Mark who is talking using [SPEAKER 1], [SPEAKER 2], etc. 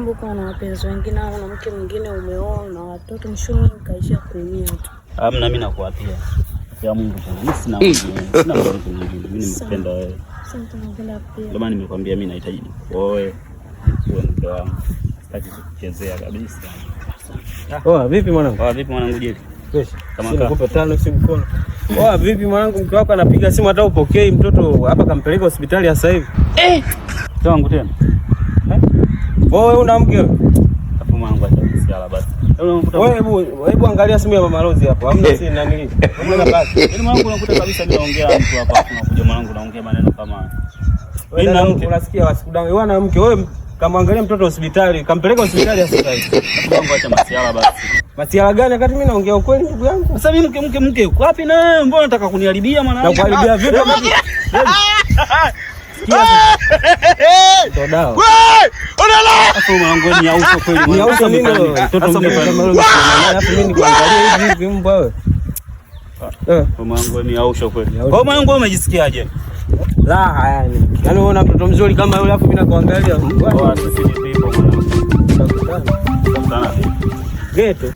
[SPEAKER 1] Kumbe uko na wapenzi wengine au na mke mwingine, umeoa na watoto, mwishoni nikaishia kuumia tu.
[SPEAKER 2] Hamna, mimi nakuapia. Ya Mungu tena. Mimi sina mwingine. Sina mtu mwingine. Mimi nimekupenda wewe.
[SPEAKER 1] Asante, nakupenda pia.
[SPEAKER 2] Ndio maana nimekwambia mimi nahitaji nikuoe. Uwe mke wangu. Sitaki kukuchezea kabisa.
[SPEAKER 3] Oa, vipi mwanangu?
[SPEAKER 2] Oa, vipi mwanangu Jeli?
[SPEAKER 3] Fresh.
[SPEAKER 2] Kama
[SPEAKER 3] Simu nikupe tano si mkono. Oa, vipi mwanangu, mke wako anapiga simu hata upokei, mtoto hapa kampeleka hospitali sasa hivi.
[SPEAKER 2] Eh! Mke wangu tena.
[SPEAKER 3] Eh? Wewe una mke?
[SPEAKER 2] Afu mwanangu acha masiala basi.
[SPEAKER 3] Wewe hebu angalia simu ya Mama Rose hapo. Hamna si nani. Hamna nafasi.
[SPEAKER 2] Yaani mwanangu unakuta kabisa mimi naongea mtu hapa afu unakuja mwanangu naongea maneno kama haya.
[SPEAKER 3] Wewe
[SPEAKER 2] Mimi na mke.
[SPEAKER 3] Unasikia wasikudanganye. Wewe na mke, wewe kamwangalia mtoto hospitali, kampeleka hospitali sasa hivi.
[SPEAKER 2] Afu mwanangu acha masiala basi.
[SPEAKER 3] Masiala gani wakati mimi naongea ukweli ndugu yangu?
[SPEAKER 2] Sasa mimi mke uko wapi na wewe? Mbona unataka kuniharibia mwanangu?
[SPEAKER 3] Na kuharibia vipi? Sikia. Dawa.
[SPEAKER 2] Afu mwanangu ni auso kweli.
[SPEAKER 3] Ni auso nini wewe? Mtoto mdogo kama wewe. Alafu mimi nikuangalie hivi hivi mbwa wewe.
[SPEAKER 2] Eh, mwanangu ni auso kweli. Kwa mwanangu wewe umejisikiaje?
[SPEAKER 3] Raha yani. Yaani wewe una mtoto mzuri kama yule alafu mimi nakuangalia.
[SPEAKER 2] Poa, sisi ni people mwanangu.
[SPEAKER 3] Tutakutana.
[SPEAKER 2] Tutakutana.
[SPEAKER 3] Geto.